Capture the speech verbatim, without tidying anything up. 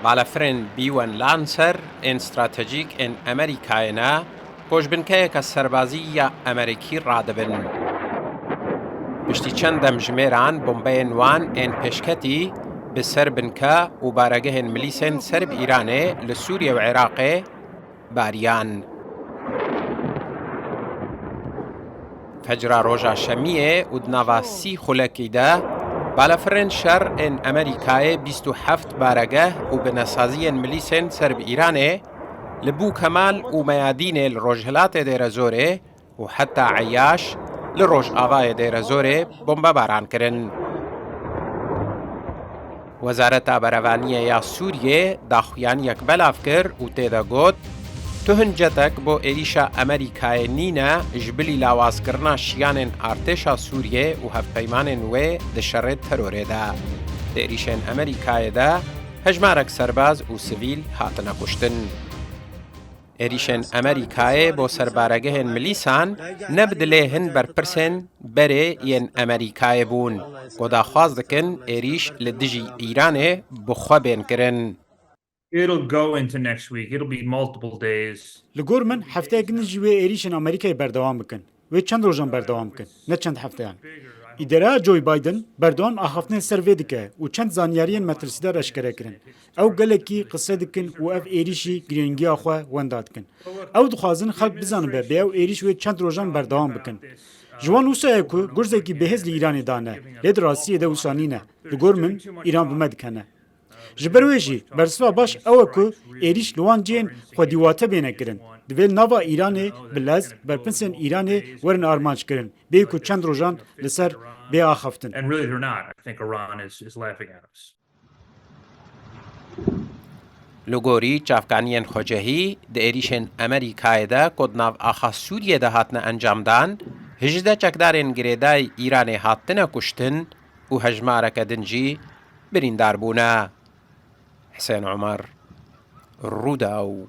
Balafirên B one Lancer ên stratejîk ên Amerîkayê ne, ku ji binkeyeke serbazî ya Amerîkî radibin. Piştî çend demjimêran bombeyên wan ên pêşketî bi ser binke û baregehên milîsên ser bi Îranê li Sûriye û Iraqê bariyan. Fecra roja Şemiyê û di nava sî xulekî de balafirên şer ên Amerîkayê bîst û heft baregeh û binesaziyên milîsên ser bi Îranê li Bû Kemal û Meyadînê li rojhilatê Dêrezorê û heta Eyaş li rojavayê Dêrezorê bombebaran kirin. Wezareta Berevaniyê ya Sûriyê daxuyaniyek belav kir û tê de got, Tuhincetek bo êrîşa Amerîkayê nîne ji bilî lawazkirina şiyanên artêşa Sûriyê û hevpeymanên wê di şerê terorê de. Di êrîşên Amerîkayê de hejmarek serbaz û sivîl hatine kuştin. Êrîşên Amerîkayê bo serbaregehên milîsan ne bi dilê hin berpirsên berê yên Amerîkayê bûn, ku daxwaz dikin êrîş li dijî Îranê bi xwe bên kirin. It'll go into next week. It'll be multiple days. Li gor min hefteyek din jî wê êrîşên Amerîkayê berdewam bikin. Wê çend rojan berdewam bikin, ne çend hefteyan. Îdara Joe Biden berdewam axaftinên ser vê dike û çend zanyariyên metirsîdar eşkere kirin. Ew gelekî qise dikin û ev êrîşî girîngiya xwe wenda dikin. Ew dixwazin xelk bizanibe bê ew êrîş wê çend rojan berdewam bikin. Ji wan wisa ye ku gurzekî bihêz li Îranê dane, lê di rastiyê de wisa nîne. Li gor min, Îran bi me dikene. Ji ber wê jî bersiva baş ew e ku êrîş li wan cihên xwedîwate bêne kirin. Divê li nava Îranê bi lez berpirsên Îranê werin armanc kirin, bê ku çend rojan li ser bê axaftin. And really, they're not. I think Iran is, is laughing at us. Li gorî çavkaniyên xwecehî, di êrîşên Amerîkayê de ku di nav axa Sûriyê de hatine encamdan, hejdeh çekdarên girêdayî Îranê hatine kuştin û hejmareke din jî birîndar bûne. Hisên Omer, Rûdaw.